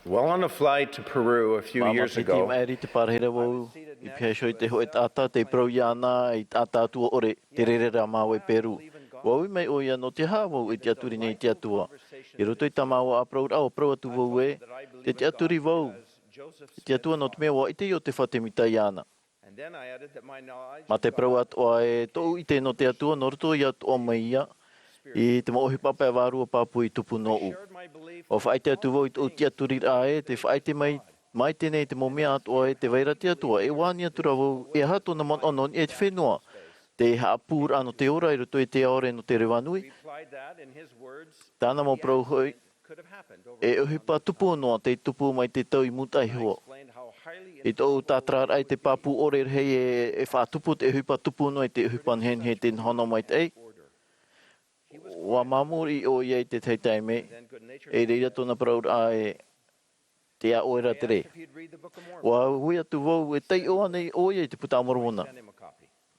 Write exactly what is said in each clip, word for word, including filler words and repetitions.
While on a flight to Peru a few years ago, maʻiri te pārahi ra vau i pihaʻi iho i te hōʻē taʻata, tei parau iāna i te taʻata ʻore, te rere ra māua i Peru. ʻUa ui mai ʻoia, nō te aha vau e tiʻaturi nei i te Atua. I roto i tā māua ʻāparauraʻa, ʻua parau atu vau ē, tē tiʻaturi vau i te Atua nō te mea ʻua ʻite Iosepha Semita iāna. Mā te parau atoʻa ē, tōʻu ʻite nō te Atua, nō roto ia atoʻa mai ia, i te mau ʻohipa pae vārua pāpū i tupu nōʻu. ʻUa faʻaʻite atu vau i tōʻu tiʻaturiraʻa ē, tē faʻaʻite mai, mai teie nei te mau mea atoʻa ē, tē vai ra te Atua, e ʻua ani atu ra vau, e aha tōna manaʻo nō niʻa i te fenua, te haʻapūraʻa nō te ora i roto i te ao ʻore nō te reva nui. Tāna mau parau hoʻi, e ʻohipa tupu noa tei tupu mai te tau i mūtaʻa iho. I tōʻu tātararaʻa i te pāpū ʻore rahi e, e faʻatupu te ʻohipa tupu noa i te ʻohipa nehenehe tei noho noa maitaʻi. ʻUa māmuri ʻoia i te tahi taime, e i reira tōna parauraʻa ē, tē ʻoe ra te rē. ʻUa ui atu vau, e taiʻo ānei ʻoia i te Puta a Moromona.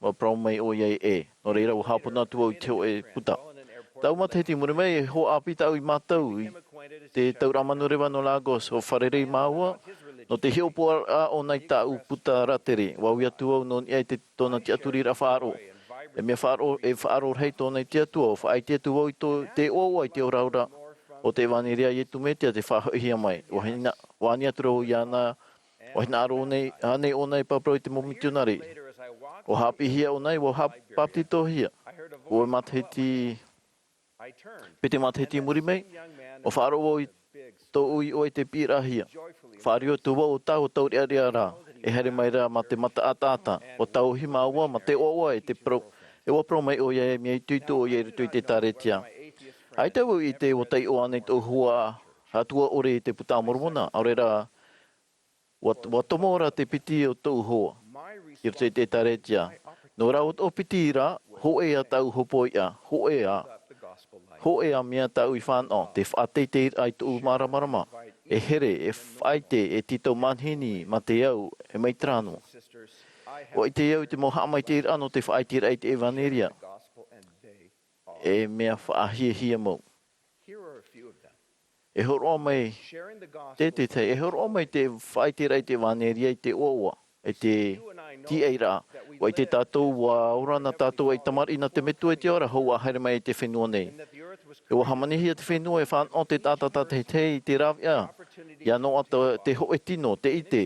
ʻUa parau mai ʻoia ē, ʻē. Nō reira, ʻua hāpono atu vau i te hōʻē puta. Taua matahiti i muri mai, e hoa ʻāpī tāʻu i mātau i te tauraʻa manureva nō Lagos, ʻua fārerei māua nō te hiʻopoʻaraʻa ʻōna i tāʻu puta rātere. ʻUa ui atu vau nō niʻa i te, tōna tiʻaturiraʻa faʻaroʻo. E mea faʻaroʻo, e faʻaroʻo rahi tōna i te Atua, ʻua faʻaʻite atu vau i tō, te ʻoaʻoa i te oraraʻa o te ʻevanelia a Iesu Mesia tei faʻahoʻihia mai. ʻUa hina-, ʻua ani atu ra vau iāna, ʻua hinaʻaro nei, ānei ʻōna e paraparau i te mau mitionare. ʻUa haʻapiʻihia ʻōna, ʻua hap-, bāpetizohia. ʻUa matahiti, piti matahiti i muri mai, ʻua faʻaroʻo vau i tōʻu iʻoa i te piʻiraʻahia. Fāriu atu vau ʻo tā, ʻua taureʻareʻa rā, e haere mai ra mā te mata ʻataʻata, ʻua tauihi māua mā te ʻoaʻoa e te parau, e ʻua parau mai ʻoia ē, mea itoito ʻoia i roto i te ʻĒkālesia. ʻAita vau i ʻite ʻua taiʻo ānei tōʻu hoa atua ʻore i te Puta a Moromona, ʻaore rā, ʻua, ʻua tomo ra te piti o tōʻu hoa i roto i te ʻĒkālesia. Nō rāua atoʻa piti rā, hōʻē ā tāʻu hopoiʻa, hōʻē ā, hōʻē ā mea tāʻu i fānaʻo, te faʻateiteiraʻa i tōʻu māramarama, e here, e faʻaʻite, e tītau manihini mā te au, e mai terā noa. ʻUa ʻite au i te mau haʻamaitaʻiraʻa nō te faʻaʻiteraʻa i te ʻevanelia. E mea faʻahiahia mau. E hōroʻa mai, te, te, te, e hōroʻa mai te faʻaʻiteraʻa i te ʻevanelia i te ʻoaʻoa, i te tīaʻiraʻa. ʻUa ʻite tātou, ʻua ora na tātou ei tamariʻi nā te Metua i te ao ra, hou ʻa haere mai i te fenua nei. E ʻua hāmanihia te fenua e fānaʻo te taʻata tātaʻitahi i te rāveʻa, ʻia noaʻa te hōʻē tino, te ʻite,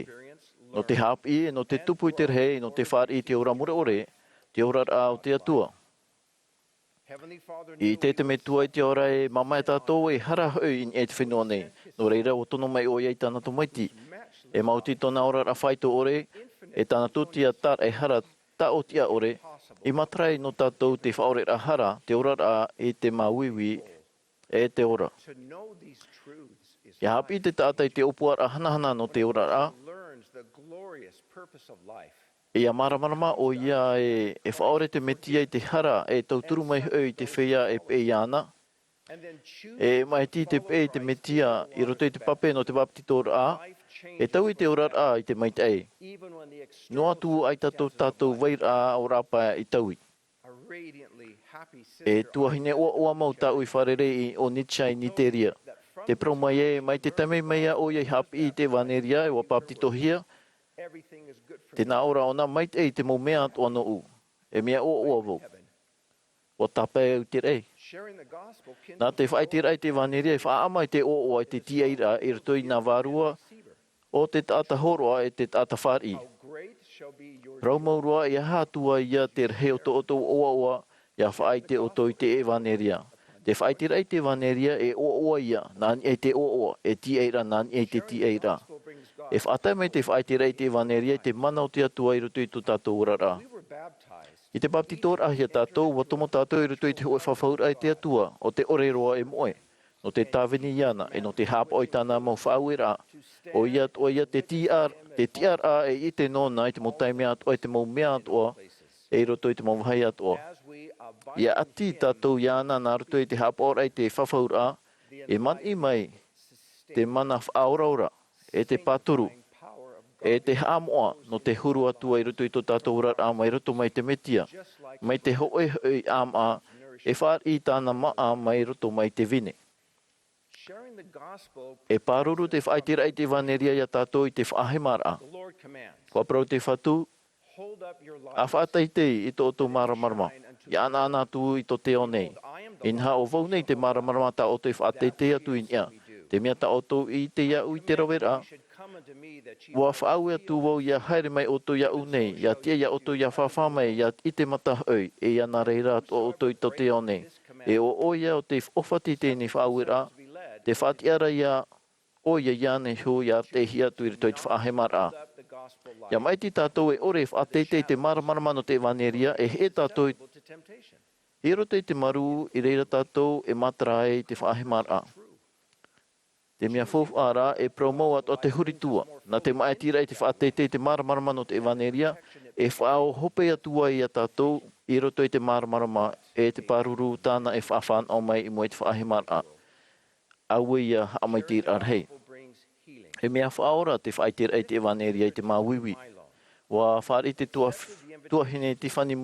nō te haʻapiʻi, nō te tupu i te rahi, nō te fāriʻi i te ora mure ʻore, te oraraʻa o te Atua. I te, te Metua i te ao ra e māmae tātou e hara hoʻi i niʻa i te fenua nei. Nō reira, ʻua tono mai ʻoia i tāna tamaiti. E maoti tōna oraraʻa faito ʻore, e tāna tūtia tāraʻehara taʻotiʻa ʻore, i matarai nō tātou te faʻaoreraʻa hara, te oraraʻa i te māuiui, e te ora. ʻIa haʻapiʻi te taʻata i te ʻōpuaraʻa hanahana nō te oraraʻa, ʻia māramarama ʻoia e, e faʻaora te Mesia i te hara e tauturu mai hoʻi i te feiā e peʻe iāna. E maʻiti te peʻe i te Mesia i roto i te pape nō te bāpetizoraʻa, e taui te oraraʻa i te maitaʻi. Noa atu ʻaita tō tātou vairaʻa ʻaorapa i taui. E tuahine ʻoaʻoa mau tāʻu i fārerei i ʻō Nītia i Nīteria. Tē parau mai ē, mai te taime mai ā ʻoia i haʻapiʻi i te ʻevanelia e ʻua bāpetizohia, tē nā ʻō ra ʻōna, maitaʻi te mau mea atoʻa nōʻu. E mea ʻoaʻoa vau. ʻUa tāpae au i te raʻi. Nā te faʻaʻiteraʻa i te ʻevanelia e faʻaʻama i te ʻoaʻoa i te tīaʻiraʻa i roto i nā vārua, ʻo te taʻata hōroʻa e te taʻata fāriʻi. Parau mau roa, e aha atu ā ia te rahi o tō ʻoutou ʻoaʻoa, ʻia faʻaʻite ʻoutou i te ʻevanelia. Te faʻaʻiteraʻa i te ʻevanelia e ʻoaʻoa ia, nā niʻa i te ʻoaʻoa, e tīaʻiraʻa nā niʻa i te tīaʻiraʻa. E faʻatae mai te faʻaʻiteraʻa i te ʻevanelia i te mana o te Atua i roto i tō tātou oraraʻa. I te bāpetizoraʻahia tātou, ʻua tomo tātou i roto i te hōʻē fafauraʻa i te Atua, ʻo te ʻore roa e moʻe, nō te tāvini iāna, e nō te haʻapaʻo i tāna mau faʻaueraʻa. ʻOia atoʻa ia te tiʻa-, te tiʻaraʻa e ʻite nōna i te mau taime atoʻa, i te mau mea atoʻa, e i roto i te mau vāhi atoʻa. ʻIa ʻati tātou iāna nā roto i te haʻapaʻoraʻa i te fafauraʻa, e maniʻi mai te mana faʻaoraora, e te pāturu, e te haʻamoʻa nō te huru atu ai i roto i tō tātou oraraʻa mai roto mai te Mesia, mai te hōʻē hoʻi ʻāmaʻa, e fāriʻi i tāna māʻa mai roto mai te vine. E pāruru te faʻaiteraʻa i te ʻevanelia iā tātou i te faʻahemaraʻa. ʻUa parau te Fatu, ʻa faʻateitei i tō ʻoutou māramarama, ʻia ʻanaʻana atu i tō te ao nei. Inaha ʻo vau nei te māramarama tā ʻoutou e faʻateitei atu i niʻa. Te mea tā ʻoutou i ʻite iāʻu i te raveraʻa, ʻua faʻaue atu vau ʻia haere mai ʻoutou iāʻu nei, ʻia tiʻa iā ʻoutou ʻia fāfā mai, ʻia ʻite matahoʻi, e ʻia nā reira atoʻa ʻoutou i tō te ao nei. E ʻo ʻoia ʻo tei ʻōfati i teie faʻaueraʻa, te faʻatiʻaraʻa iā ʻoia iāna iho ʻia arataʻihia atu i roto i te faʻahemaraʻa. ʻIa maʻiti tātou e ʻore e faʻateitei i te māramarama nō te ʻevanelia, e heʻe tātou i roto i te marū, i reira tātou e matara ai i te faʻahemaraʻa. Te mea faufaʻa rā, e parau mau atoʻa te huri tua, nā te maʻitiraʻa i te faʻateitei i te māramarama nō te ʻevanelia, e faʻahope atu ai iā tātou i roto i te māramarama e te pāruru tāna e faʻafānaʻo mai i mua i te faʻahemaraʻa. Auē ia haʻamaitaʻiraʻa rahi. He mea faʻaora te faʻaiteraʻa i te ʻevanelia i te māuiui. ʻUa fāriʻi te tuahine Tiffany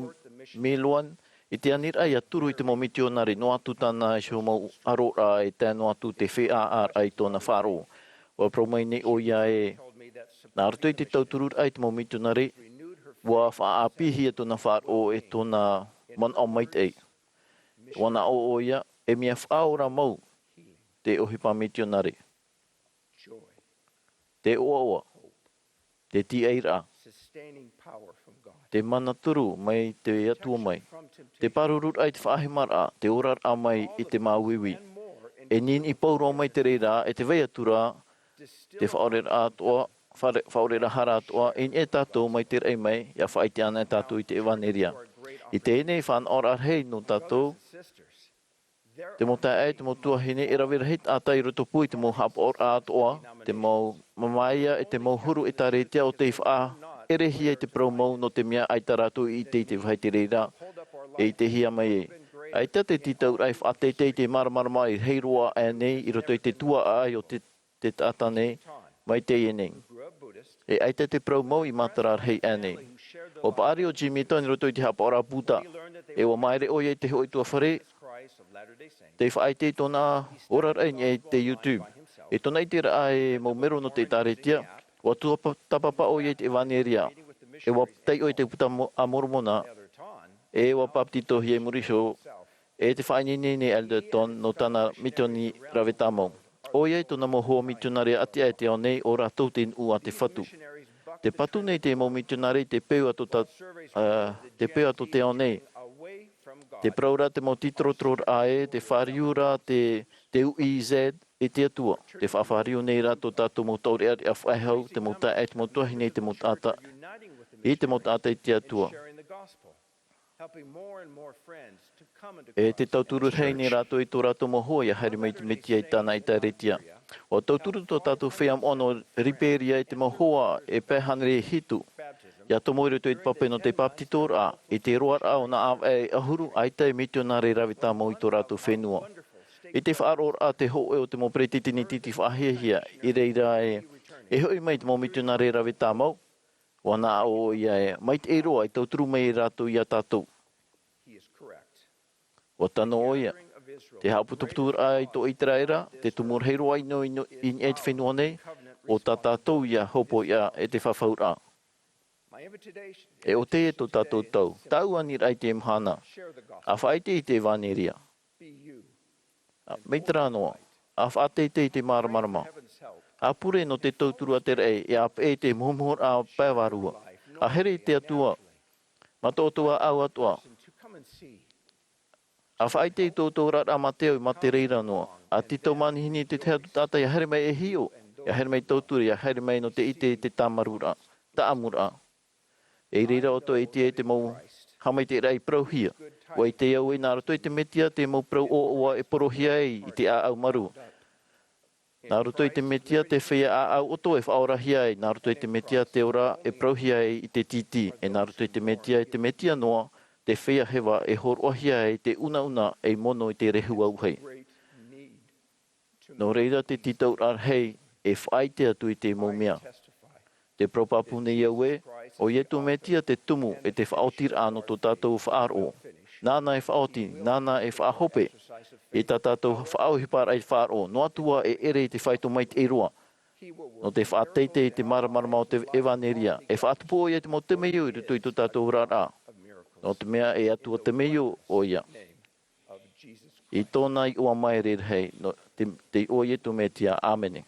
Milwan i te aniraʻa ʻia turu i te mau mitionare, noa atu tāna iho mau ʻaroraʻa e tae noa atu te feiā ʻāraʻa i tōna faʻaroʻo. ʻUa parau mai nei ʻoia ē, nā roto i te tautururaʻa i te mau mitionare, ʻua faʻaʻāpīhia tōna faʻaroʻo e tōna manaʻo maitaʻi. ʻUa naʻo ʻoia, e mea faʻaora mau te ʻohipa mitionare. Te ʻoaʻoa, te tīaʻiraʻa, te mana turu mai te Atua mai, te pārururaʻa i te faʻahemaraʻa, te oraraʻa mai i te māuiui. E niniʻi pauroa mai te reira, e te vai atu ra, te faʻaoreraʻa atoʻa, faʻaore-, faʻaoreraʻa hara atoʻa, i niʻa ia tātou mai te raʻi mai, ʻia faʻaʻite ana tātou i te ʻevanelia. I teie nei faʻanahoraʻa rahi nō tātou, te mau taeaʻe, te mau tuahine, e rave rahi taʻata i rotopū i te mau haʻapaʻoraʻa atoʻa, te mau māmāia e te mau huru ʻēkālesia ʻo tei faʻaʻerehia i te parau mau nō te mea ʻaita rātou i ʻite i te vāhi i te reira, e ʻitehia mai ai. ʻAita te tītauraʻa e faʻateitei i te māramarama e rahi roa aʻe nei i roto i te tuaʻa ʻai o te te taʻata nei, mai teie nei. E ʻaita te parau mau i matara rahi aʻe nei. ʻUa paʻari ʻo Jim Eaton i roto i te haʻapaʻoraʻa Buddha. E ʻua māere ʻoia i te hōʻē ʻutuāfare, tei faʻaʻite i tōna oraraʻa i niʻa i te YouTube. I tōna ʻiteraʻa e mau melo nō te ʻēkālesia, ʻua tuapa-, tāpapa ʻoia i te ʻevanelia. E ʻua taiʻo i te Buka a Mo-, a Moromona. E ʻua papetitohia i muri iho, e te faʻaineine nei Elder Eaton nō tāna misiōni rave tāmau. ʻOia i tōna mau hoa mitionare ʻātiʻa i te ao nei, ʻo rātou te nuʻu a te Fatu. Te patu nei te mau mitionare i te peu a tō ta-, ā, te peu a tō te ao nei. Te parau ra te mau tītorotororaʻa ē, te fāriu ra te, te uʻi Z i te Atua. Te faʻafāriu nei ra tō tātou mau taureʻareʻa faʻehau, te mau taeaʻe, te mau tuahine, te mau taʻata, i te mau taʻata i te Atua. E te tauturu rahi nei rātou i tō rātou mau hoa ʻia haere mai i te Mesia i tāna ʻēkālesia. ʻUa tauturu tō tātou feiā moʻa nō Liberia i te mau hoa e pae hānere hitu. ʻIa tomo i roto i te pape nō te papetitoraʻa, i te roaraʻa o nā ʻāvaʻe e ʻahuru, ʻaita e mitionare rave tāmau i tō rātou fenua. I te faʻaroʻoraʻa te hōʻē o te mau peretiteni titi faʻahiahia, i reira e, e hoʻi mai te mau mitionare rave tāmau, ʻUa naʻo ʻoia ē, maitaʻi roa e tauturu mai rātou iā tātou. ʻUa tano ʻoia. Te haʻaputuputuraʻa i tō ʻĪteraʻera, te tumu rahi roa ʻino, ʻino, i niʻa i te fenua nei, ʻo tā tātou ia hopoiʻa e te fafauraʻa. E ʻo teie tō tātou tau, tāʻu aniraʻa i teie mahana. ʻA faʻaʻite i te ʻevanelia. ʻA, mai terā noa, ʻa faʻateitei i te māramarama. ʻA pure nō te tauturu a te raʻi, ʻia peʻe i te muhumuhuraʻa pae vārua. ʻA here i te Atua, mā tō ʻoutou ʻāʻau atoʻa. ʻA faʻaʻite i tō ʻoutou oraraʻa mā te au, mā te reira noa. ʻA tītau manihini i te tahi atu taʻata ʻia haere mai e hiʻo, ʻia haere mai tauturu, ʻia haere mai nō te ʻite i te tāmaruraʻa, taʻamuraʻa. E i reira ʻoutou e ʻite ai te mau haʻamaitaʻiraʻa i parauhia. ʻUa ʻite au ē nā roto i te Mesia te mau parau ʻoaʻoa e porohia ai i te ʻāʻau marū. Nā roto i te Mesia te feiā ʻāʻau ʻoto e faʻaorahia ai, nā roto i te Mesia te ora e parauhia ai i te tītī, e nā roto i te Mesia, e te Mesia noa, te feiā heva e hōroʻahia ai te unauna ei mono i te rehu auahi. Nō reira te tītauraʻa rahi e faʻaʻite atu i te mau mea. Te parau pāpū nei au ē, ʻo Iesu Mesia te tumu e te faʻaotiraʻa nō tō tātou faʻaroʻo. Nāna e faʻaoti, nāna e faʻahope i tā tātou faʻaʻohiparaʻa i te faʻaroʻo, noa atu ā e ʻere i te faito maitaʻi roa, nō te faʻateitei i te māramarama o te ʻevanelia, e faʻatupu ʻoia i te mau temeio i roto i tō tātou oraraʻa, nō te mea e Atua temeio ʻoia. I tōna iʻoa maere rahi, nō te, te iʻoa o Iesu Mesia, ʻāmene.